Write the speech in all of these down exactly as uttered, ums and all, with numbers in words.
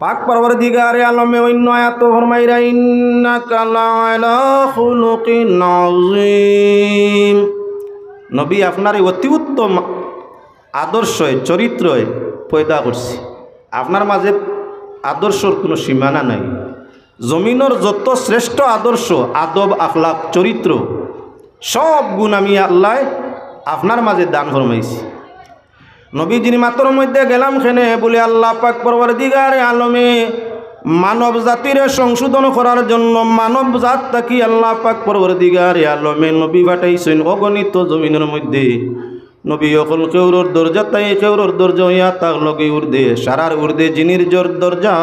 পাক পরওয়ারদিগারে আলমে অইন্য আয়াতো ফরমাইরা, "ইন্নাকা লাআলা খুলুকিন আযীম।" নবী, আপনারে অতি উত্তম আদর্শে, চরিত্রে পয়দা করছি। আপনার মাঝে আদর্শর কুনু সীমানা নাই। জমিনর যত শ্রেষ্ঠ আদর্শ, আদব, আখলাক, চরিত্র, সব গুণ আমি আল্লায় আপনার মাঝে দান ফরমাইছি। নবীজির মাতর মধ্যে গেলাম কেনে, বুলে আল্লাহ পাক পরওয়ারদিগারে আলমে মানব জাতিরে সংশোধন করার জন্য মানব জাত থাকি আল্লাহ পাক পরওয়ারদিগারে আলমে নবী পাঠাইছইন অগণিত জমিনর মধ্যে। নবী অকল কেউরর দরজা তাই কেউরর দরজা অইয়া থাকলো গি উর্দে, সারার উর্দে যিনির জর দরজা,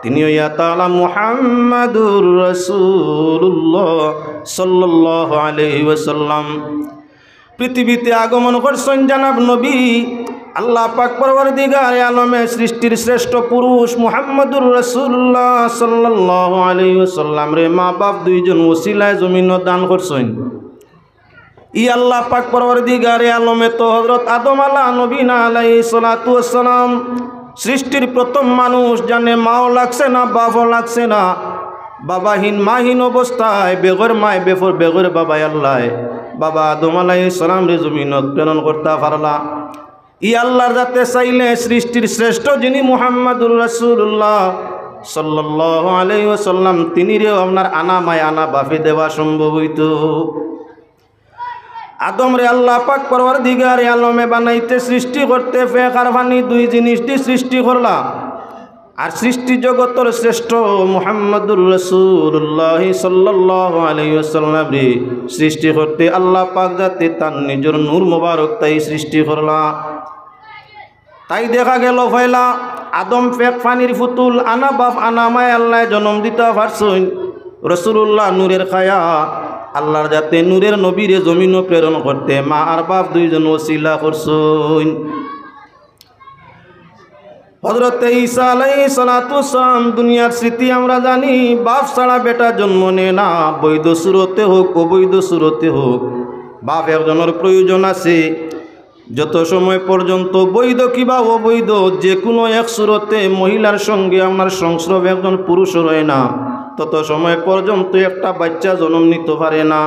তিনি অইয়া তাআলা মুহাম্মাদুর রাসূলুল্লাহ সাল্লাল্লাহু আলাইহি ওয়াসাল্লাম। পৃথিবীতে আগমন করছইন জনাব নবী, আল্লাহ পাক পরওয়ারদিগারে আলমে সৃষ্টির শ্রেষ্ঠ পুরুষ মুহাম্মাদুর রাসূলুল্লাহ সাল্লাল্লাহু আলাইহি ওয়াসাল্লামরে মা বাপ দুইজন ওসিলায় জমিনো দান করছইন। ই আল্লাহ পাক পরওয়ারদিগারে আলমে তো হযরত আদম আলা নবীনা আলাইহিস সালাতু ওয়াস সালাম সৃষ্টির প্রথম মানুষ, যানে মাও লাগছে না, বাপও লাগছে না, বাবাহীন মাহীন অবস্থায় বেগর মায় বেফর বেগর বাবায় আল্লায় বাবা আদম আলাইহিস সালামরে জমিনত প্রেরণ করতা পারলা। ই আল্লাহর জাতে চাইলে সৃষ্টির শ্রেষ্ঠ যিনি মুহাম্মাদুর রাসূলুল্লাহ সাল্লাল্লাহু আলাইহি ওয়াসাল্লাম, তিনিরেও আপনার আনা মায় আনা বাপে দেওয়া সম্ভব অইতো। আদমরে আল্লাহ পাক পরওয়ারদিগারে আলমে বানাইতে, সৃষ্টি করতে ফেক আর পানি দুই জিনিস দি সৃষ্টি করলা। আর সৃষ্টি জগতর শ্রেষ্ঠ মুহাম্মাদুর রাসূলুল্লাহ সাল্লাল্লাহু আলাইহি ওয়াসাল্লামরে সৃষ্টি করতে আল্লাহ পাক জাতে তান নিজর নূর মোবারক তাই সৃষ্টি করলা। তাই দেখা গেল পয়লা আদম ফেক পানির ফুতুল, আনা বাপ আনা মায় আল্লায় জনম দিতা পারছইন। রাসূলুল্লাহ নূরের কায়া, আল্লাহর জাতে নূরের নবীরে জমিনো প্রেরণ করতে মা আর বাপ দুইজন ওসিলা করছইন। হযরতে ঈসা আলাইহিস সালাতু ওয়াস সালাম দুনিয়ার স্মৃতি আমরা জানি, বাপ ছাড়া বেটা জন্ম নেয় না, বৈধ সুরতে হোক, অবৈধ সুরতে হোক, বাপ একজনর প্রয়োজন আছে। যত সময় পর্যন্ত বৈধ কিবা অবৈধ যে কোনো এক সুরতে মহিলার সঙ্গে আপনার সংস্রব একজন পুরুষর অয় না, তত সময় পর্যন্ত একটা বাচ্চা জন্ম নিতে পারে না।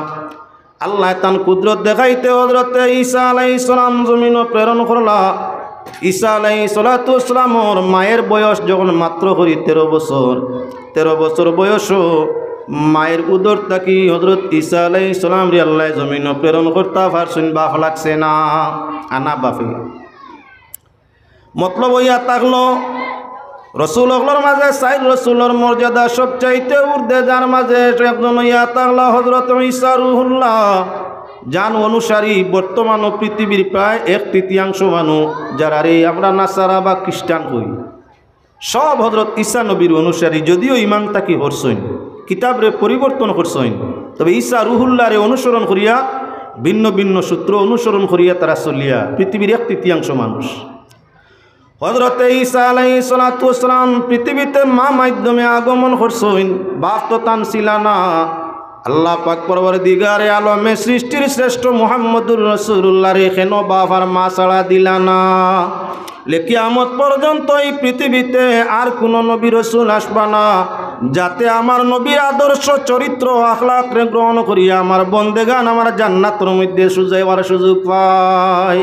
আল্লায় তান কুদরত দেখাইতে হযরতে ঈসা আলাইহিস সালাম জমিনো প্রেরণ করলা। ঈসা আলাইহিস সালাতু ওয়াস সালামর মায়ের বয়স যখন মাত্র করি তেরো বছর, তেরো বছর বয়সও মায়ের উদর থাকি হযরত ঈসা আলাইহিস সালামরে আল্লায় জমিনো প্রেরণ করতা পারছইন, বাপ লাগছে না, আনা বাপে। মতলব অইয়া থাকলো, রসুল অকলর মাঝে চাইর রসুলর মর্যাদা সবচাইতে ঊর্ধ্বে, যার মাঝে একজন অইয়া থাকলা হযরত ঈসা রুহুল্লাহ, যান অনুসারী বর্তমানও পৃথিবীর প্রায় এক তৃতীয়াংশ মানুষ, যারারে আমরা নাসারা বা খ্রিস্টান কই, সব হযরত ঈসা নবীর অনুসারী, যদিও ইমান থাকি হরছইন, কিতাবরে পরিবর্তন করছইন, তবে ঈসা রুহুল্লাহরে অনুসরণ করিয়া, ভিন্ন ভিন্ন সূত্র অনুসরণ করিয়া তারা চলিয়া পৃথিবীর এক তৃতীয়াংশ মানুষ। হযরতে ঈসা আলাইহিস সালাতু ওয়াস সালাম পৃথিবীতে মা মাধ্যমে আগমন করছইন, বাপ তো তান ছিলা না। আল্লাহ পাক পরওয়ারদিগারে আলমে সৃষ্টির শ্রেষ্ঠ মুহাম্মদুর রাসূলুল্লাহরে কেন বাপ আর মা ছাড়া দিলা না? লে কিয়ামত পর্যন্ত এই পৃথিবীতে আর কোনো নবী রসুল আসবা না, যাতে আমার নবীর আদর্শ চরিত্র আখলাকরে গ্রহণ করিয়া আমার বন্দেগান আমার জান্নাতর মধ্যে সুজাইবার সুযোগ পায়।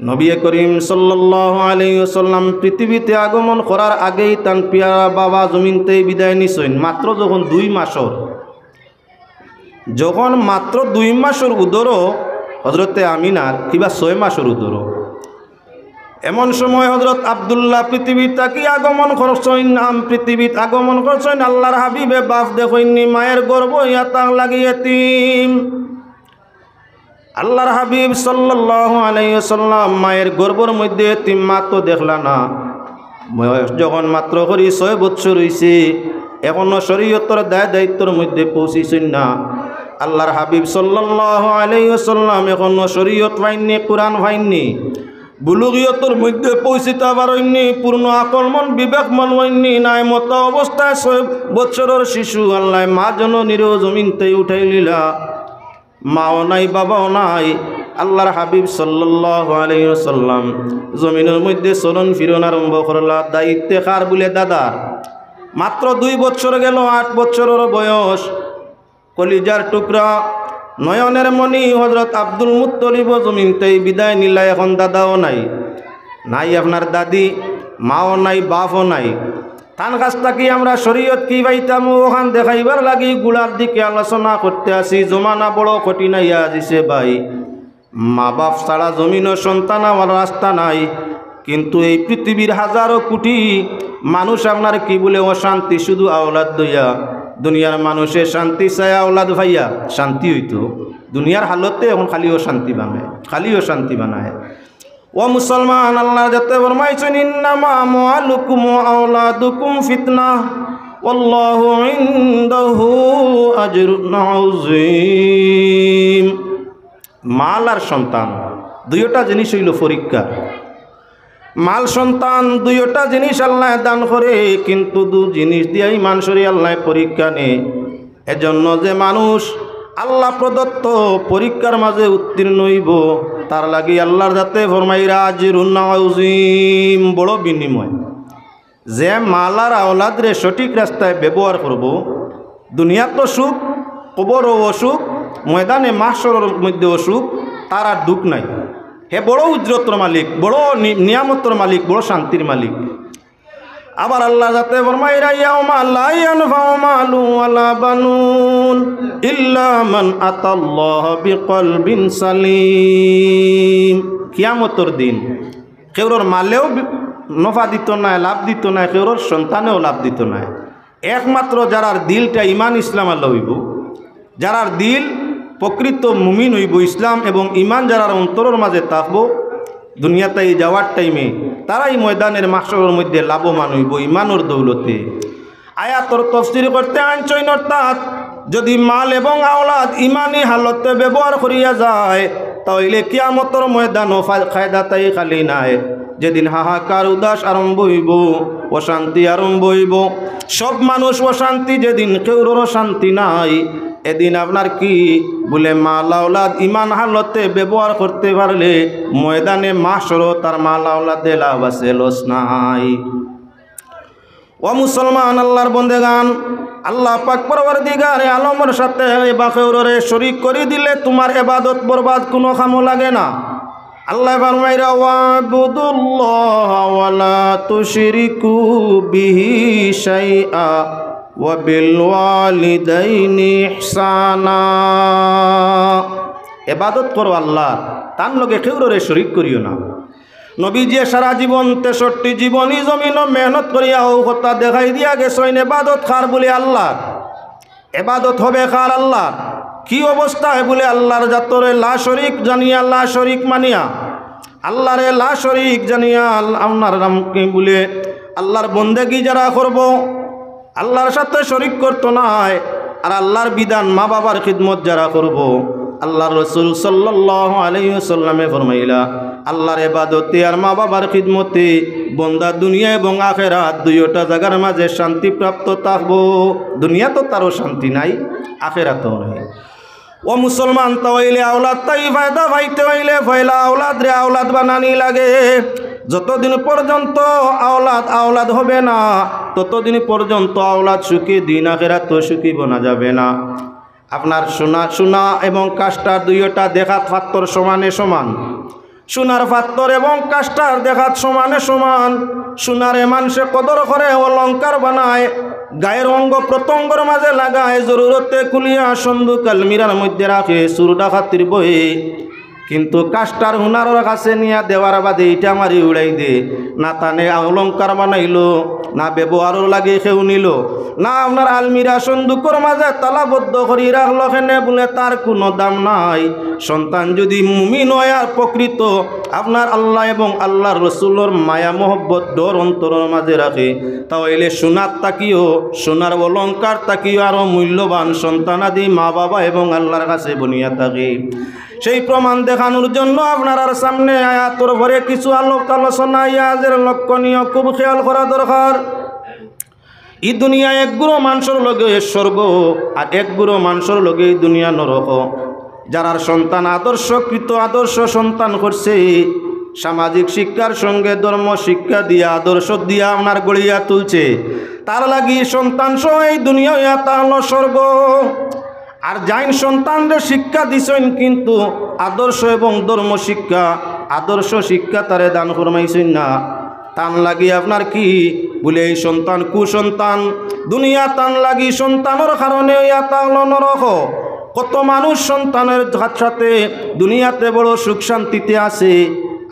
নবী করিম সাল্লাল্লাহু আলাইহি ওয়াসাল্লাম পৃথিবীতে আগমন করার আগেই তান পিয়ারা বাবা জমিনতে বিদায় নিছইন, মাত্র যখন দুই মাসর, যখন মাত্র দুই মাসর উদরও হযরতে আমিনার কিবা ছয় মাসর উদরও। এমন সময় হযরত আব্দুল্লাহ পৃথিবীত থাকি আগমন করছইন, নাম পৃথিবীত আগমন করছইন, আল্লাহর হাবিবে বাপ দেখইননি, মায়ের গর্ভ ইয়া তার লাগি এতিম। আল্লাহর হাবিব সাল্লাল্লাহু আলাইহি ওয়াসাল্লাম মায়ের গর্ভর মধ্যে এতিম, মা তো দেখলা না। বয়স যখন মাত্র করি ছয় বৎসর অইছে, এখনো শরীয়তর দায় দায়িত্বর মধ্যে পৌঁছিছইন না। আল্লাহর হাবিব সাল্লাল্লাহু আলাইহি ওয়াসাল্লাম এখনো শরীয়ত পাইননি, কোরআন পাইননি, বুলুগিয়তর মধ্যে পৌঁছিতা পারইননি, পূর্ণ আকলমন বিবেকমন অইননি, নাই মতা অবস্থায় ছয় বৎসরর শিশু আল্লায় মা জননীরেও জমিনতে উঠাই লিলা। মাও নাই, বাবাও নাই, আল্লাহর হাবিব সাল্লাল্লাহু আলাইহি ওয়াসাল্লাম জমিনর মধ্যে চলন ফিরন আরম্ভ করলা। দায়িত্বে কার বুলে? দাদার। মাত্র দুই বছর গেল, আট বছরর বয়স, কলিজার টুকরা, নয়নের মণি হযরত আব্দুল মুত্তলিবও জমিন থাকি বিদায় নিলা। এখন দাদাও নাই, নাই আপনার দাদি, মাও নাই, বাপও নাই। তান কাছ থাকি আমরা শরীয়ত কি পাইতাম, অখান দেখাইবার লাগি গুড়ার দিকে আলোচনা করতে আছি। জমানা বড় কঠিন আইয়া দিছে ভাই। মা বাপ ছাড়া জমিনও সন্তান অওয়ার রাস্তা নাই। কিন্তু এই পৃথিবীর হাজারো কোটি মানুষ আপনার কি বুলে অশান্তি, শুধু আওলাদ লইয়া। দুনিয়ার মানুষে শান্তি চায়, আওলাদ পাইয়া শান্তি অইতো। দুনিয়ার হালতে এখন খালি অশান্তি বানায়, খালি অশান্তি বানায়। ও মুসলমান, আল্লাহর জাতে ফরমাইছইন, "ইন্নামা আমওয়ালুকুম ওয়া আওলাদুকুম ফিতনা, ওয়াল্লাহু ইনদাহু আজরুন আযীম।" মাল আর সন্তান দুইটা জিনিস অইলো পরীক্ষা। মাল সন্তান দুইটা জিনিস আল্লায় দান করে, কিন্তু দুই জিনিস দিয়াউ মানষরে আল্লায় পরীক্ষা নেয়। এজন্য যে মানুষ আল্লাহ প্রদত্ত পরীক্ষার মাঝে উত্তীর্ণ অইবো, তার লাগি আল্লাহর জাতে ফরমাইরা আজরুন আযীম, বড় বিনিময়। যে মাল আর আওলাদরে সঠিক রাস্তায় ব্যবহার করবো, দুনিয়াত তো সুখ, কবরও অসুখ, ময়দানে মাহশরর মধ্যেও সুখ, তার আর দুঃখ নাই। হে বড় উজরতর মালিক, বড় নি-, নিয়ামতর মালিক, বড় শান্তির মালিক। আবার আল্লাহর জাতে ফরমাইরা, "ইয়াউমা লা ইয়ানফাউ মালুন ওয়ালা বানুন ইল্লা মান আতাল্লাহা বিকলবিন সালিম।" কিয়ামতর দিন কেউরর মালেও বি-, নফা দিতো নায়, লাভ দিতো নায়, কেউরর সন্তানেও লাভ দিতো নায়। একমাত্র যারার দিলটা ইমান ইসলাম আল্লাহ অইবো, যারার দিল প্রকৃত মুমিন অইবো, ইসলাম এবং ইমান যারার অন্তরর মাঝে থাকবো, দুনিয়া থাকি যাওয়ার টাইমে তারাউ ময়দানের মাহশরর মধ্যে লাভবান অইবো ইমানর দৌলতে। আয়াতর তফসির করতে আনছইন, অর্থাৎ যদি মাল এবং আওলাদ ইমানি হালতে ব্যবহার করিয়া যায়, তাইলে কিয়ামতর ময়দানও ফা-, ফায়দা থাকি খালি নায়। যেদিন হাহাকার উদাস আরম্ভ অইবো, অশান্তি আরম্ভ অইবো, সব মানুষ অশান্তি, যেদিন কেউরর শান্তি নাই, এদিন আপনার কি বুলে মাল আওলাদ ইমান হালতে ব্যবহার করতে পারলে ময়দানে মাহশরো তার মাল আওলাদে লাভ আছে, লস নাই। ও মুসলমান, আল্লাহর বন্দেগান, আল্লাহ পাক পরওয়ারদিগারে আলমর সাথে এবা কেউররে শরিক করি দিলে তুমার এবাদত বরবাদ, কুনু কামো লাগে না। আল্লায় ফরমাইরা, "ওয়াবুদুল্লাহা ওয়ালা তুশরিকু বিহি শাইআ ওয়া বিল ওয়ালিদাইনি ইহসানা।" এবাদত করো আল্লাহ, তান লগে কেউররে শরিক করিও না। নবীজিয়ে সারা জীবন, তেষট্টি জীবনী জমিনো মেহনত করিয়া অউ কথা দেখাই দিয়া গেছইন, এবাদত কার বুলে? আল্লাহর। এবাদত হবে কার? আল্লাহর। কি অবস্থায় বুলে? আল্লাহর জাতরে লা শরিক জানিয়া, লা শরিক মানিয়া, আল্লাহরে লা শরিক জানিয়া, আল-, আপনার নাম কি বুলে? আল্লাহর বন্দেগি যারা করবো, আল্লাহর সাথে শরিক করতো নায়। আর আল্লাহর বিধান, মা বাবার খিদমত যারা করবো, আল্লাহর রসুল সাল্লাল্লাহু আলাইহি ওয়াসাল্লামে ফরমাইলা, আল্লাহর এবাদতে আর মা বাবার খিদমতে বন্দা দুনিয়া এবং আখেরাত দুইওটা জাগার মাঝে শান্তি প্রাপ্ত থাকবো। দুনিয়াত তো তারও শান্তি নাই, আখেরাতও নাই। ও মুসলমান, তাইলে আওলাদ থাকি ফায়দা পাইতে অইলে পয়লা আওলাদরে আওলাদ বানানি লাগে। যতদিন পর্যন্ত আওলাদ আওলাদ হবে না, ততদিন পর্যন্ত আওলাদ সুখী, দিন আখেরাতও সুখী বনা যাবে না। আপনার সোনা, সোনা এবং কাষ্টার দুইওটা দেখাত পাত্তর সমানে সমান। সোনার পাত্তর এবং কাষ্টার দেখাত সমানে সমান। সোনারে মানষে কদর করে, অলংকার বানায়, গায়ের অঙ্গ প্রত্যঙ্গর মাঝে লাগায়, জরুরতে খুলিয়া সন্দুক আলমিরার মধ্যে রাখে, চুর ডাকাতির ভয়ে। কিন্তু কাষ্টার হুনারর কাছে নিয়া দেওয়ার বাদে ইটা মারি উড়াই দে। না তানে অলংকার বানাইলো, না ব্যবহারর লাগি কেউ নিলো, না আপনার আলমিরা সন্দুকর মাঝে তালাবদ্ধ করি রাখলো, কেনে বুলে তার কুনু দাম নাই। সন্তান যদি মুমিন অয় আর প্রকৃত আপনার আল্লাহ এবং আল্লাহর রসুলর মায়া মহব্বত ডর অন্তরর মাঝে রাখে, তাইলে সোনার থাকিও, সোনার অলংকার থাকিও আরো মূল্যবান সন্তানাদি মা বাবা এবং আল্লাহর কাছে বনিয়া থাকে। সেই প্রমাণ দেখানোর জন্য আপনারার সামনে আয়াতর উপরে কিছু আলোক আলোচনা ইয়াজের লক্ষণীয়, খুব খেয়াল করা দরকার। ই দুনিয়া এক গুরু মানষর লগে স্বর্গ, আর এক গুরু মানষর লগে ই দুনিয়া নরক। যারার সন্তান আদর্শকৃত, আদর্শ সন্তান করছে, সামাজিক শিক্ষার সঙ্গে ধর্ম শিক্ষা দিয়া, আদর্শ দিয়া আপনার গড়িয়া তুলছে, তার লাগি সন্তান সহ এই দুনিয়া অইয়া তা হলো স্বর্গ। আর যাইন সন্তানরে শিক্ষা দিছইন, কিন্তু আদর্শ এবং ধর্ম শিক্ষা, আদর্শ শিক্ষা তারে দান ফরমাইছইন না, তান লাগি আপনার কি বুলে এই সন্তান কুসন্তান, দুনিয়া তান লাগি সন্তানর কারণে অইয়া তা হলো নরক। কত মানুষ সন্তানর সাথে দুনিয়াতে বড় সুখ শান্তিতে আছে,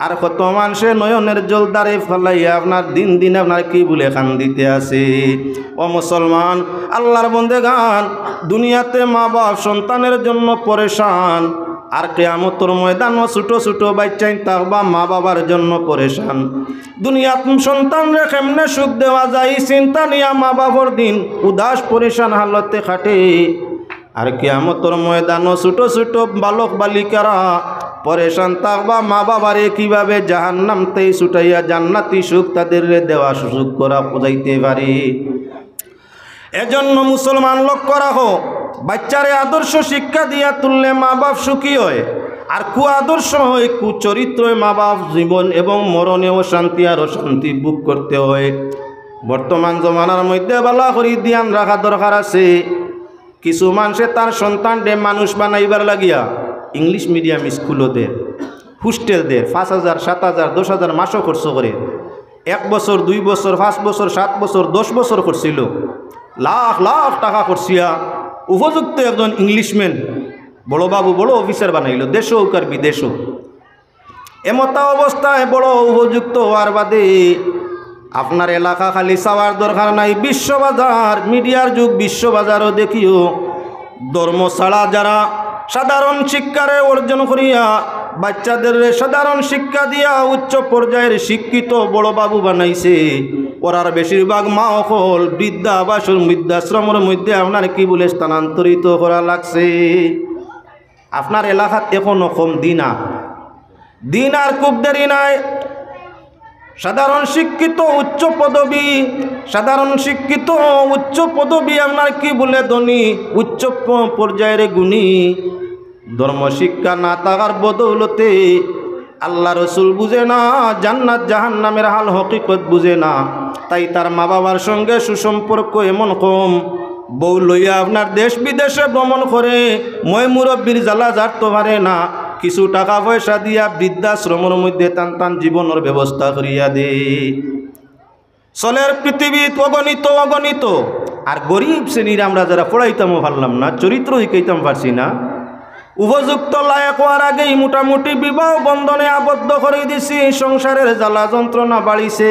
আর কত মানষে নয়নর জল দারে ফালাইয়া আপনার দিন দিন আপনার কি বুলে কান্দিতে আছে। ও মুসলমান, আল্লাহর বন্দেগান, দুনিয়াতে মা বাপ সন্তানর জন্য পরেশান, আর কিয়ামতর ময়দানও ছোট ছোট বাইচ্চাইন থাকবা মা বাবার জন্য পরেশান। দুনিয়াত সন্তানরে কেমনে সুখ দেওয়া যায়, ই চিন্তা নিয়া মা বাপর দিন উদাস পরেশান হালতে কাটে। আর কিয়ামতর ময়দানও ছোট ছোট বালক বালিকারা পরেশান থাকবা মা বাবারে কিভাবে জাহান্নাম তেই ছুটাইয়া জান্নাতি সুখ তাদেররে দেওয়া সুযোগ করা যাইতে পারে। এজন্য মুসলমান লক্ষ্য রাখো, বাচ্চারে আদর্শ শিক্ষা দিয়া তুললে মা বাপ সুখী হয়, আর কুআদর্শ হয়, কুচরিত্রয় মা বাপ জীবন এবং মরণে অশান্তি আর অশান্তি ভোগ করতে হয়। বর্তমান জমানার মধ্যে বালা করি ধ্যান রাখা দরকার আছে। কিছু মানষে তার সন্তানরে মানুষ বানাইবার লাগিয়া ইংলিশ মিডিয়াম স্কুলো দের, হোস্টেল দের, পাঁচ হাজার, সাত হাজার, দশ হাজার মাসও খরচ করে। এক বছর, দুই বছর, পাঁচ বছর, সাত বছর, দশ বছর করছিল, লাখ লাখ টাকা খরচিয়া উপযুক্ত একজন ইংলিশম্যান, বড় বাবু, বড় অফিসার বানাইল, দেশো হোক আর বিদেশো। এমতা অবস্থায় বড় উপযুক্ত হওয়ার বাদে আপনার এলাকা খালি চাওয়ার দরকার নাই, বিশ্ববাজার, মিডিয়ার যুগ, বিশ্ববাজারও দেখিও, ধর্ম ছাড়া যারা সাধারণ শিক্ষারে অর্জন করিয়া বাচ্চাদেররে সাধারণ শিক্ষা দিয়া উচ্চ পর্যায়ের শিক্ষিত বড় বাবু বানাইছে, ওরার বেশিরভাগ মা অকল বৃদ্ধাবাসর, বৃদ্ধাশ্রমর মধ্যে আপনার কি বুলে স্থানান্তরিত করা লাগছে। আপনার এলাকাত এখনো কম দিন আর, দিন আর খুব দেরি নাই। সাধারণ শিক্ষিত উচ্চ পদবী, সাধারণ শিক্ষিত উচ্চ পদবী আপনার কি বুলে ধনী, উচ্চ প-, পর্যায়ের গুণী। ধর্ম শিক্ষা না থাকার বদৌলতে আল্লাহ রসুল বুঝে না, জান্নাত জাহান্নামের হাল হকিকত বুঝে না, তাই তার মা বাবার সঙ্গে সুসম্পর্ক এমন কম। বউ লইয়া আপনার দেশ বিদেশে ভ্রমণ করে, ময় মুরব্বির জ্বালা জারতো পারে না, কিছু টাকা পয়সা দিয়া বৃদ্ধাশ্রমর মধ্যে তান তান জীবনর ব্যবস্থা করিয়া দে। চলের পৃথিবীত অগণিত অগণিত। আর গরিব শ্রেণীর আমরা যারা পড়াইতামও পারলাম না, চরিত্র শিখাইতাম পারছি না, উপযুক্ত লায়েক হওয়ার আগেই মোটামুটি বিবাহ বন্ধনে আবদ্ধ করে দিছি, সংসারের জ্বালা যন্ত্রণা বাড়িছে,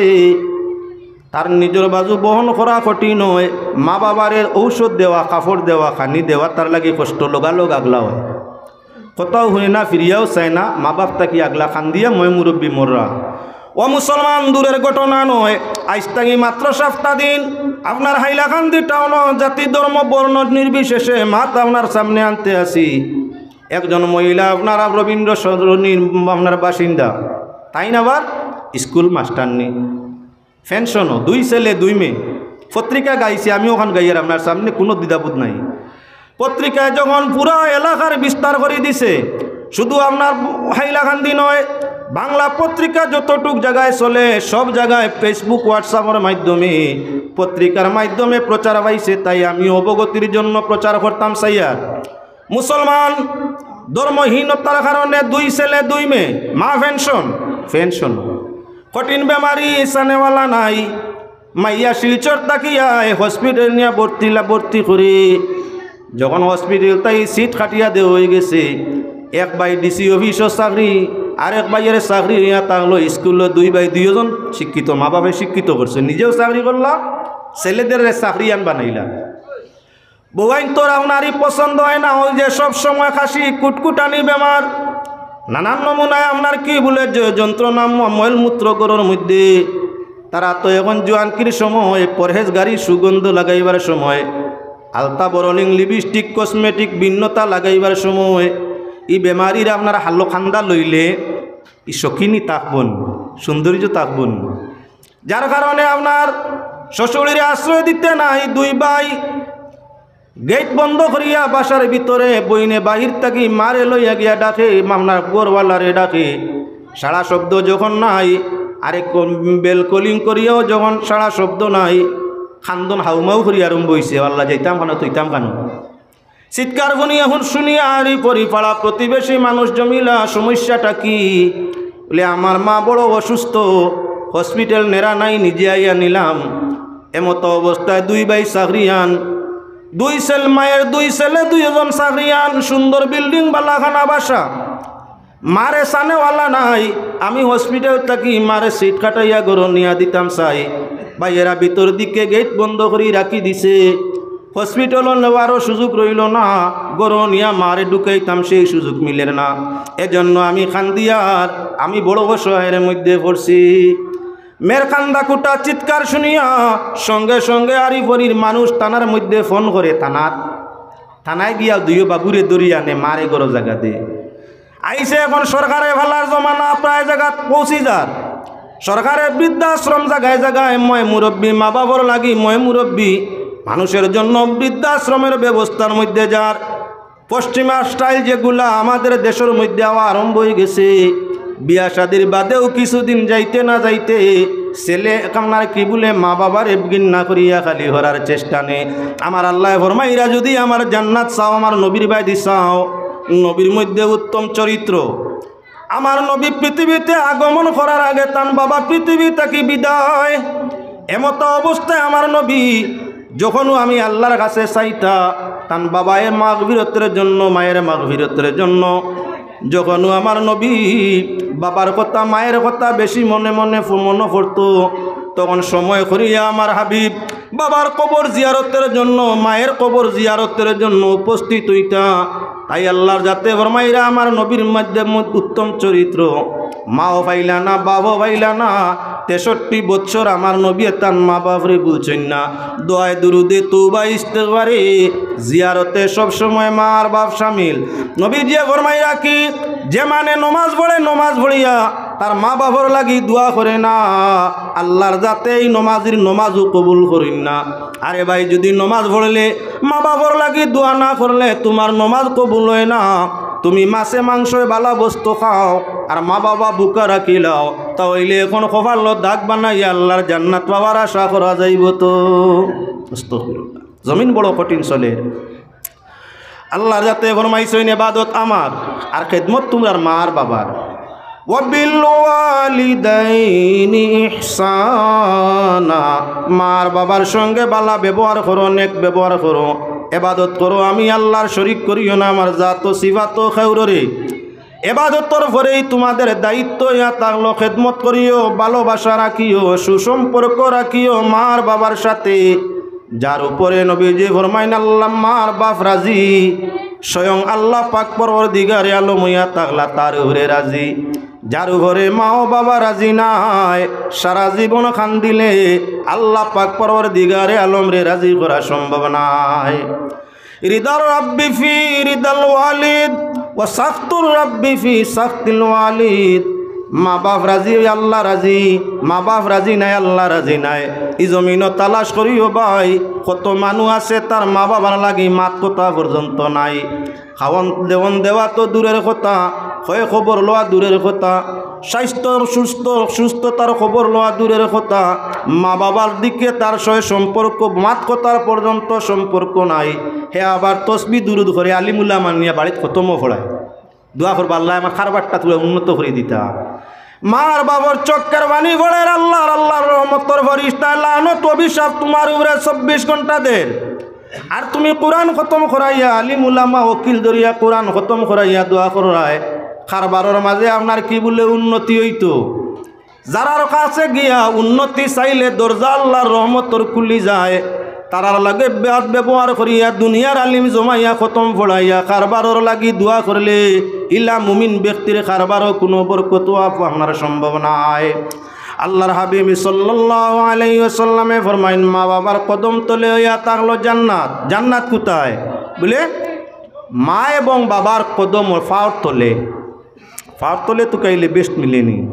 তার নিজর বাজু বহন করা কঠিন হয়। মা বাবারে ঔষধ দেওয়া, কাপড় দেওয়া, খানি দেওয়া, তার লাগি কষ্ট, লগালগ আগলা হয়। কথাও হুনে না, ফিরিয়াও চায় না, মা বাপ থাকি আগলা কান্দিয়া ময় মুরব্বি মররা। ও মুসলমান, দূরের ঘটনা নয়, আইজ থাকি মাত্র সপ্তাহ দিন আপনার হাইলাকান্দি টাউন জাতি ধর্ম বর্ণ নির্বিশেষে মাত আপনার সামনে আনতে আসি। একজন মহিলা আপনার রবীন্দ্র সরণির আপনার বাসিন্দা, তাইন আবার স্কুল মাস্টারনি, পেনশনও, দুই ছেলে দুই মেয়ে। পত্রিকা গাইছে, আমি ওখান গাইয়ার আপনার সামনে, কোনো দ্বিধাবোধ নাই। পত্রিকায় যখন পুরা এলাকার বিস্তার করে দিছে, শুধু আপনার হাইলাকান্দি নয়, বাংলা পত্রিকা যতটুক জায়গায় চলে, সব জায়গায় Facebook, WhatsApp-র মাধ্যমে, পত্রিকার মাধ্যমে প্রচার পাইছে, তাই আমি অবগতির জন্য প্রচার করতাম চাইয়ার। মুসলমান ধর্মহীনতার কারণে দুই ছেলে দুই মেয়ে, মা পেনশন, পেনশন, কঠিন বেমারি, ইসানেওয়ালা নাই। মাইয়া শিলচর থাকিয়া হসপিটাল নিয়া ভর্তি লা-, ভর্তি করি। যখন হসপিটাল তাই সিট কাটিয়া দেওয়া হয়ে গেছে, এক ভাই ডিসি অফিসর চাকরি, আর এক ভাইয়ের চাকরি হইয়া থাকলো স্কুলো, দুই ভাই দুইজন শিক্ষিত, মা বাপে শিক্ষিত করছে, নিজেও চাকরি করলা, ছেলেদের চাকরি আন বানাইলা। বউয়াইন তোর আপনারই পছন্দ হয় না, ওই যে সব সময় খাসি কুটকুটানি বেমার, নানান নমুনায় আপনার কি বলে যে যন্ত্রণা ম-, ময়লমূত্র গরর মধ্যে। তারা তো এখন জোয়ানকির সময়, পরহেজগারি সুগন্ধ লাগাইবার সময়, আলতা বরলিং, লিপস্টিক, কসমেটিক, ভিন্নতা লাগাইবার সময়, ই বেমারির আপনার হালো খান্দা লইলে ই শকিনি থাকবো না, সৌন্দর্য থাকবো না। যার কারণে আপনার শ্বশুরিরে আশ্রয় দিতে নাই দুই ভাই। গেইট বন্ধ করিয়া বাসার ভিতরে বইনে বাহির থাকি মারে লইয়া গিয়া ডাকে, মামনার ঘরওয়ালারে ডাকে। সাড়া শব্দ যখন নাই, আরেক বেল কলিং করিয়াও যখন সাড়া শব্দ নাই, কান্দন হাউমাউ করিয়া আরম্ভ অইছে, "আল্লাহ, যাইতাম কানো, থইতাম কানো?" চিৎকার হুনিয়া হুন শুনিয়া আরি পরি পাড়া প্রতিবেশী মানুষ জমিলা, "সমস্যাটা কি?" বলে, "আমার মা বড় অসুস্থ, হসপিটাল নেরা নাই, নিজে আইয়া নিলাম।" এমতো অবস্থায় দুই ভাই চাকরিয়ান, দুই ছেলে, মায়ের দুই ছেলে, দুইজন চাকরিয়ান, সুন্দর বিল্ডিং, বালাখানা বাসা, মারে সানেওয়ালা নাই। আমি হসপিটাল থাকি মারে সিট কাটাইয়া ঘরো নিয়া দিতাম চাই, ভাইয়েরা ভিতর দিকে গেইট বন্ধ করি রাখি দিছে। হসপিটালও নেওয়ারও সুযোগ রইল না, ঘরো নিয়া মারে ঢুকাইতাম, সেই সুযোগ মিলের না। এজন্য আমি কান্দিয়ার, আমি বড় অসহায়ের মধ্যে পড়ছি। মেয়ের কান্দা কুটা চিৎকার শুনিয়া সঙ্গে সঙ্গে আরিফরির মানুষ থানার মধ্যে ফোন করে, থানাত, থানায় গিয়া দুইও বাবুরে ধরি আনে, মারে ঘরো জাগা দে। আইছে এখন সরকারে ভালার জমানা, প্রায় জাগাত পৌঁছি যার। সরকারে বৃদ্ধাশ্রম জাগায় জাগায় ময় মুরব্বী, মা বাবার লাগি ময় মুরব্বী, মানুষের জন্য বৃদ্ধাশ্রমের ব্যবস্থার মধ্যে যার। পশ্চিমা স্টাইল যেগুলা আমাদের দেশের মধ্যে আওয়া আরম্ভ হয়ে গেছে, বিয়া শাদির বাদেও কিছুদিন যাইতে না যাইতে ছেলে আপনার কি বলে মা বাবার ঘিন্না করিয়া খালি হরার চেষ্টা নেই। আমার আল্লাহ ফরমাইরা, যদি আমার জান্নাত চাও, আমার নবীর বায়দি চাও, নবীর মধ্যে উত্তম চরিত্র। আমার নবী পৃথিবীতে আগমন করার আগে তান বাবা পৃথিবী থাকি বিদায়। এমতো অবস্থায় আমার নবী যখনও আমি আল্লাহর কাছে চাইতা, তান বাবায় মাগফিরতের জন্য, মায়ের মাগফিরতের জন্য, যখনও আমার নবী বাবার কথা, মায়ের কথা বেশি মনে মনে ফ-, মনে পড়তো, তখন সময় করিয়া আমার হাবিব বাবার কবর জিয়ারতের জন্য, মায়ের কবর জিয়ারতের জন্য উপস্থিত হইতা। তাই আল্লাহর জাতে ফরমাইরা, আমার নবীর মধ্যে ম-, উত্তম চরিত্র, মাও পাইলা না, বাবাও পাইলা না, তেষট্টি বৎসর আমার নবী তান মা বাপরে ভুলছইন না। দোয়ায় দুরুদে তওবা ইস্তেগফারে জিয়ারতে সবসময় মা আর বাপ শামিল। নবীজিয়ে ফরমাইরা কি, যে মানে নমাজ পড়ে, নমাজ পড়িয়া তার মা বাপর লাগি দোয়া করে না, আল্লাহর জাতে এই নমাজির নমাজও কবুল করইন না। আরে ভাই, যদি নমাজ পড়লে মা বাপর লাগি দোয়া না করলে তোমার নমাজ কবুল হয় না। তুমি মাছে মাংসয় বালা বস্তু খাও আর মা বাবা বুকা রাখিলাও, তা হইলে এখন কপালো দাগ বানাইয়া আল্লাহর জান্নাত পাওয়ার আশা করা যাইব তো? আস্তাগফিরুল্লাহ। জমিন বড় কঠিন চলের। আল্লাহর জাতে ফরমাইছইন, এবাদত আমার আর খেদমত তুমরার মার বাবার। ওয়াবিল ওয়ালিদাইনি ইহসানা, মার বাবার সঙ্গে বালা ব্যবহার করো, নেক ব্যবহার করো, এবাদত করো, আমি আল্লাহর শরিক করিও না, আমার জাত ও সিফাত ও খেউররে। এবাদতর পরেই তোমাদের দায়িত্ব ইয়া থাকলো, খেদমত করিও, ভালোবাসা রাখিও, সুসম্পর্ক রাখিও মার বাবার সাথে। যার উপরে নবীজি ফরমাইন, আল্লাহ মার বাপ রাজি, স্বয়ং আল্লাহ পাক পরওয়ারদিগারে আলম ইয়া থাকলা তার উপরে রাজি। যার উপরে মা ও বাবা রাজি নাই, সারা জীবন কান্দিলে আল্লাহ পাক পরওয়ারদিগারে আলমরে রাজি করা সম্ভব নাই। রিদার রাব্বি ফি রিদাল ওয়ালিদ ওয়া সাখতুর রাব্বি ফি সাখতিল ওয়ালিদ। মা বাপ রাজি, আল্লাহ রাজি, মা বাপ রাজি নাই, আল্লাহ রাজি নাই। ই জমিনো তালাশ করিও ভাই, কত মানুষ আছে তার মা বাবার লাগি মাত কথা পর্যন্ত নাই। খাওন দেওন দেওয়া তো দূরের কথা, খয় খবর লওয়া দূরের কথা, স্বাস্থ্যর সুস্থ, সুস্থতার খবর লওয়া দূরের কথা, মা বাবার দিকে তার সয় সম্পর্ক, মাত কথার পর্যন্ত সম্পর্ক নাই। হে আবার তসবি দুরুদ করে, আলিমুল্লাহ মানিয়া বাড়িত খতমও পড়ায়। দোয়া করবা, "আল্লাহ আমার কারবারটা তুলে উন্নত করে দিতা।" মার বাবার চোখের পানি পড়ের, আল্লাহর, আল্লাহর রহমতর ফরিস্তা লানত অভিশাপ তোমার উপরে চব্বিশ ঘন্টা দের। আর তুমি কোরআন খতম করাইয়া, আলিম উলামা, উকিল ধরিয়া কোরআন খতম করাইয়া দোয়া করায়, কারবারর মাঝে আপনার কি বলে উন্নতি হইতো? যারার কাছে গিয়া উন্নতি চাইলে দরজা আল্লাহর রহমতর খুলি যায়, তারার লগে বাদ ব্যবহার করিয়া দুনিয়ার আলিম জমাইয়া খতম পড়াইয়া কারবারর লাগি দোয়া করলে ইলা মুমিন ব্যক্তির কারবারও কোনো বরকত আপনার সম্ভব নাই। আল্লাহর হাবিব সাল্লাল্লাহু আলাইহি ওয়াসাল্লামে ফরমাইন, মা বাবার কদম তলে হইয়া থাকলো জান্নাত। জান্নাত কোথায়? বলে, মা এবং বাবার কদম ও পাওর তলে। পাওর তলে তো কাইলে বেহেশত মিলেনি।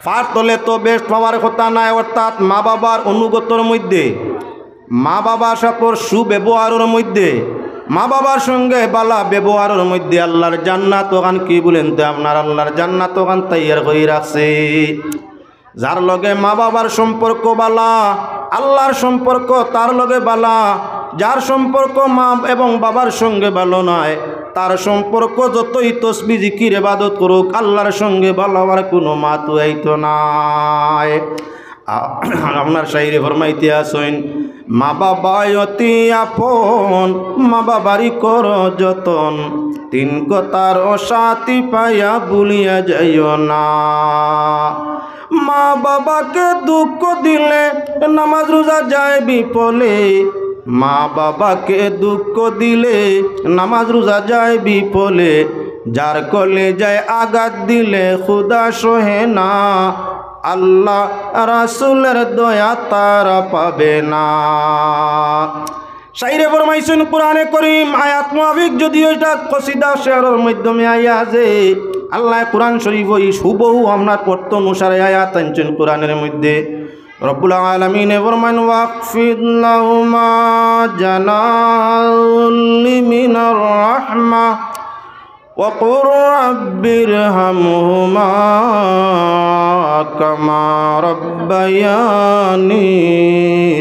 পাওর তলে তো বেহেশত পাওয়ার কথা নাই, অর্থাৎ মা বাবার অনুগতর মধ্যে মা বাবার সাথে সুব্যবহারর মধ্যে, মা বাবার সঙ্গে ভালা ব্যবহারর মধ্যে আল্লাহর জান্নাত ওখান কি বলেন তো, আপনার আল্লাহর জান্নাত ওখান তৈয়ার করে রাখছে। যার লগে মা বাবার সম্পর্ক ভালা, আল্লাহর সম্পর্ক তার লগে ভালা। যার সম্পর্ক মা এবং বাবার সঙ্গে ভালো নয়, তার সম্পর্ক যতই তসবি জিকির ইবাদত করুক, আল্লাহর সঙ্গে ভালা হওয়ার কোনো মাত আইতো নায়। আ-, আপনার শাইরে ফরমাইতে আছইন, "মা বাবা অতি আপন, মা বাবারই কর যতন, তিন কথার অসাতি পাইয়া ভুলিয়া যাইও না।" মা বাবাকে দুঃখ দিলে নামাজ রোজা যায় বিফলে, মা বাবাকে দুঃখ দিলে নামাজ রোজা যায় বিফলে, যার কলিজায় আঘাত দিলে ক্ষুধা সহে না, আল্লাহ রাসূলের দয়া তারা পাবে না। শাইরে ফরমাইছইন কোরআনে করিম আয়াত মুআফিক, যদিও এটা কসিদা শেরর মাধ্যমে আইয়া যে আল্লাহ কোরআন শরীফ ওই হুবহু আপনার অর্থ অনুসারে আয়াত আনছইন কোরআনের মধ্যে। রব্বুল আলামিনে ফরমাইন, "ওয়াখফিদ লাহুমা জানাহুয যুল্লি মিনার রাহমাহ ওয়া কুর রাব্বিরহামহুমা কামা রাব্বায়ানি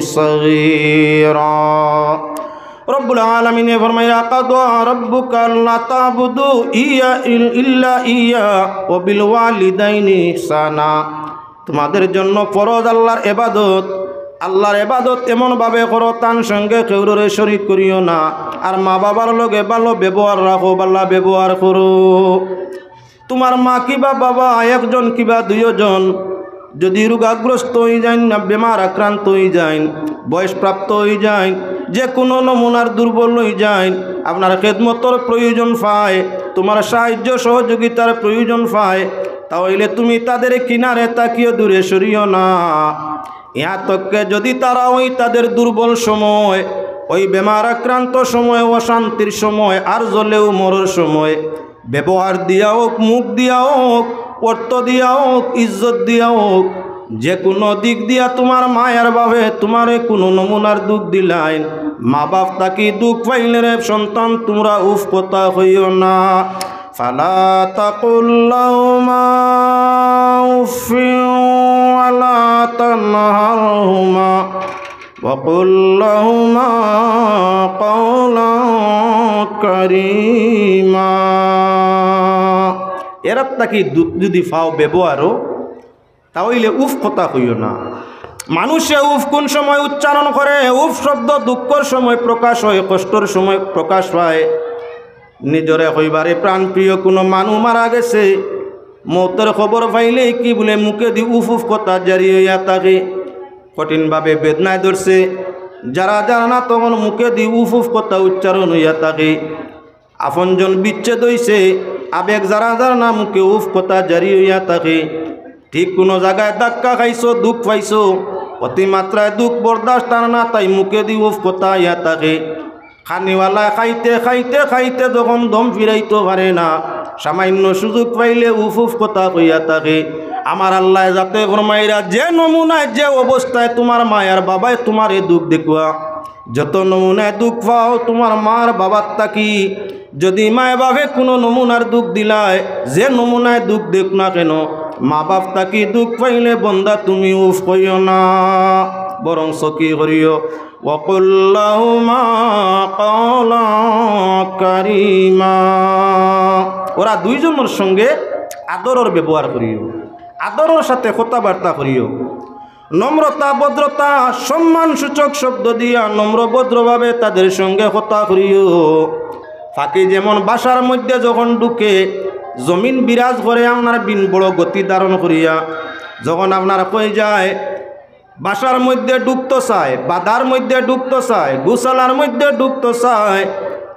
সগীরা।" রব্বুল আলামিনে ফরমাইরা, "ওয়া কাদা রাব্বুকা আল্লা তা'বুদু ইয়া ইল-, ইল্লা ইয়া ওয়া বিল ওয়ালিদাইনি ইহসানা।" তোমাদের জন্য ফরজ আল্লাহর ইবাদত। আল্লাহর ইবাদত এমনভাবে করো, তান সঙ্গে কেউরে শরিক করিও না। আর মা বাবার লগে ভালো ব্যবহার রাখো, ভালা ব্যবহার করো। তোমার মা কিবা বাবা একজন কিবা দুইজন যদি রোগাগ্রস্ত অই যাইন, না বেমার আক্রান্ত অই যাইন, বয়সপ্রাপ্ত অই যাইন, যে কোনো নমুনার দুর্বল অই যাইন, আপনার খেদমতর প্রয়োজন পায়, তোমার সাহায্য সহযোগিতার প্রয়োজন পায়, তাহলে তুমি তাদের কিনারে থাকিও, দূরে সরিও না। ইয়া তককে যদি তারা ওই তাদের দুর্বল সময়, ওই বেমার আক্রান্ত সময়, অশান্তির সময়, আর জলেও মরর সময়, ব্যবহার দিয়া হোক, মুখ দিয়া হোক, অর্থ দিয়া হোক, ইজ্জত দিয়া হোক, যে কোনো দিক দিয়া তোমার মায়ার বাবে তোমারে কোনো নমুনার দুখ দিলাইন, মা বাপ থাকি দুখ পাইলে রে সন্তান, তোমরা উফ কথা কইও না। ফালা তাকুল লাহুমা উফিন ওয়ালা তানহারহুমা ওয়াকুল লাহুমা কাওলান কারীমা। এরার থাকি দুখ যদি পাও ব্যবহারও, তা অইলে উফ কথা কইও না। মানুষে উফ কোন সময় উচ্চারণ করে? উফ শব্দ দুঃখর সময় প্রকাশ হয়, কষ্টর সময় প্রকাশ পায়। নিজরে কইবারে প্রাণপ্রিয় কোনো মানুষ মারা গেছে, মৌতর খবর পাইলেই কি বলে মুখেদি উফ উফ কথা জারি অইয়া থাকে। কঠিনভাবে বেদনায় ধরছে, যারা যারা না তখন মুখেদি উফ উফ কথা উচ্চারণ অইয়া থাকে। আপনজন বিচ্ছেদ অইছে, আবেগ যারা যারা না মুখে উফ কথা জারি অইয়া থাকে। ঠিক কোনো জাগায় ধাক্কা খাইছো, দুখ পাইছো, অতিমাত্রায় দুখ বরদাস্ত আর না তাই মুখেদি উফ কথা আইয়া থাকে। খানিওয়ালায় খাইতে খাইতে খাইতে যখন দম ফিরাইতো পারে না, সামান্য সুযোগ পাইলে উফ উফ কথা কইয়া থাকে। আমার আল্লায় যাতে ফরমাইরা, যে নমুনায় যে অবস্থায় তোমার মায়ার বাবায় তোমারে দুখ দেখুয়া, যত নমুনায় দুখ পাও তোমার মার বাবার থাকি, যদি মায় বাপে কোনো নমুনার দুখ দিলায়, যে নমুনায় দুখ দেখ না কেন, মা বাপ থাকি দুখ পাইলে বন্দা তুমি উফ কইও না, বরং কি করিও, ওয়াকুল লাহুমা কাওলান কারীমা। ওরা দুইজনের সঙ্গে আদরর ব্যবহার করিও, আদরর সাথে কথাবার্তা করিও। নম্রতা, ভদ্রতা, সম্মানসূচক শব্দ দিয়া নম্র ভদ্রভাবে তাদের সঙ্গে কথা করিও। পাখি যেমন বাসার মধ্যে যখন ঢুকে, জমিন বিরাজ করে আপনার বিন বড় গতি ধারণ করিয়া, যখন আপনার কই যায়, বাসার মধ্যে ঢুকতো চায়, বাদার মধ্যে ঢুকতো চায়, গোশালার মধ্যে ঢুকতো চায়,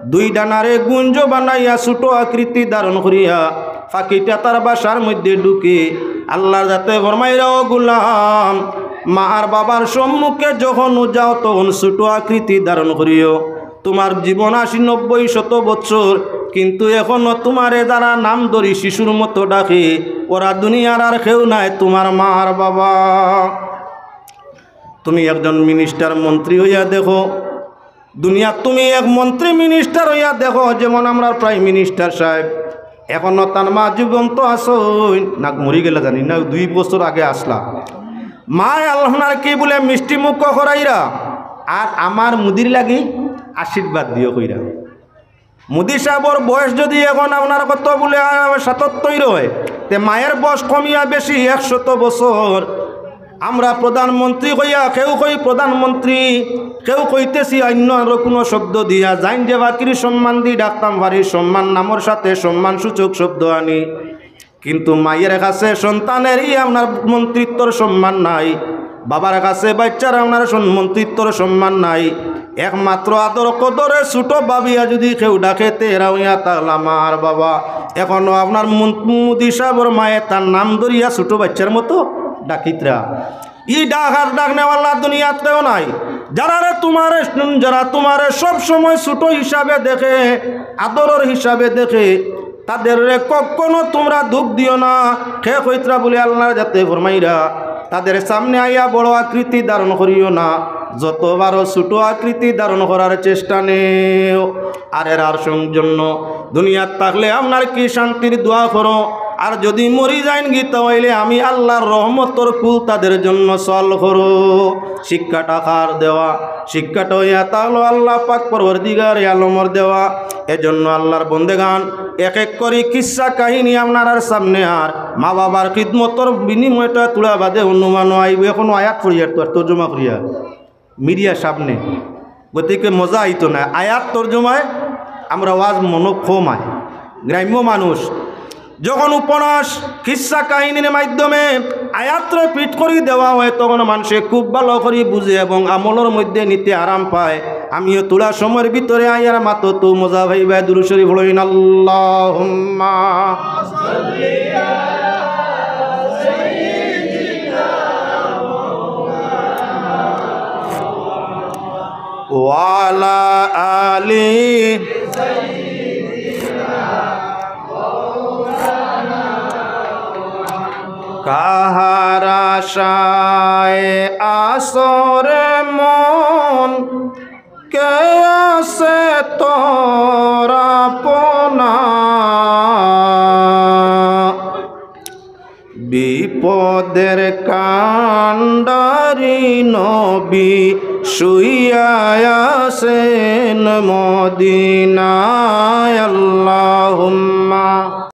দুই ডানারে গুঞ্জ বানাইয়া ছোট আকৃতি ধারণ করিয়া পাখিটা তার বাসার মধ্যে ঢুকে। আল্লাহর যাতে ফরমাইরা, ও গুলাম, মা আর বাবার সম্মুখে যখন যাও তখন ছোট আকৃতি ধারণ করিও। তোমার জীবন আশি নব্বই শত বৎসর, কিন্তু এখনো তোমারে যারা নাম ধরি শিশুর মতো ডাকে, ওরা দুনিয়ার আর কেউ নায়, তোমার মা আর বাবা। তুমি একজন মিনিস্টার, মন্ত্রী অইয়া দেখো, দুনিয়াত তুমি এক মন্ত্রী, মিনিস্টার অইয়া দেখো, যেমন আমরার প্রাইম মিনিস্টার সাহেব, এখনো তান মা জীবন্ত আছইন না মরি গেলা জানি না, দুই বছর আগে আছলা। মায় আল্লাহনার কি বুলে মিষ্টি মুখ করাইরা, আর আমার মুদির লাগি আশীর্বাদ দিও কইরা। মুদি সাহেবর বয়স যদি এখন আপনার কত বুলে, আহ, সাতাত্তর অয়, তে মায়ের বয়স কমিয়া বেশি একশত বছর। আমরা প্রধানমন্ত্রী কইয়া, কেউ কই প্রধানমন্ত্রী, কেউ কইতেছি অন্য আরো কোনো শব্দ দিয়া, যাইন যে বাকির সম্মান দি ডাকতাম পারি, সম্মান নামর সাথে সম্মানসূচক শব্দ আনি। কিন্তু মায়ের কাছে সন্তানেরই আপনার মন্ত্রিত্বর সম্মান নাই, বাবার কাছে বাচ্চার আপনার সন-, মন্ত্রিত্বর সম্মান নাই। একমাত্র আদর কদরে ছোট ভাবিয়া যদি কেউ ডাকে, তে এরা অইয়া তাহলে আমার বাবা। এখনো আপনার মন-, মুদি সাহেবর মায়ে তার নাম ধরিয়া ছোট বাচ্চার মতো ডাকিতরা। ই ডাক আর ডাক নেওয়ালা দুনিয়াত কেউ নাই। যারারে তোমারে, যারা তোমারে সব সময় ছোট হিসাবে দেখে, আদরর হিসাবে দেখে, তাদেররে কখনো তোমরা দুখ দিও না। কে কইতরা বুলে আল্লাহর জাতে ফরমাইরা, তাদের সামনে আইয়া বড় আকৃতি ধারণ করিও না, যত পারো ছোট আকৃতি ধারণ করার চেষ্টা নেও। আর এরার সং-, জন্য দুনিয়াত থাকলে আপনার কি শান্তির দোয়া করো, আর যদি মরি যাইন গি, তা অইলে আমি আল্লাহর রহমতর কুল তাদের জন্য সল করো। শিক্ষাটা কার দেওয়া? শিক্ষাটা অইয়া তাহলো আল্লাহ পাক পরওয়ারদিগারে আলমর দেওয়া। এজন্য আল্লাহর বন্দেগান, এক এক করি কিচ্ছা কাহিনী আপনারার সামনে আর মা বাবার খিদমতর বিনিময়টা তুলা বাদে অনুমান আইব। এখনো আয়াত পড়িয়ার তো আর তর্জমা করিয়া মিডিয়ার সামনে, গতিকে মজা আইতো না। আয়াত তর্জমায় আমরা ওয়াজ মনো কম আয়। গ্রাম্য মানুষ যখন উপন্যাস, কিচ্ছা কাহিনীর মাধ্যমে আয়াতরে ফিট করি দেওয়া হয়, তখন মানুষে খুব ভালো করি বুঝে এবং আমলর মধ্যে নিতে আরাম পায়। আমিও থুড়া সময়র ভিতরে আইয়ার মাতো তো মজা পাইবায়। দুরূদ শরীফ পড়ইন, আল্লাহুম্মা ওয়ালা আলি কাহার আশায় আসরে মন, কে আছে তোর আপনা? বিপদের কাণ্ডারি নবী শুইয়া আছেন মদিনায়। আল্লাহুম্মা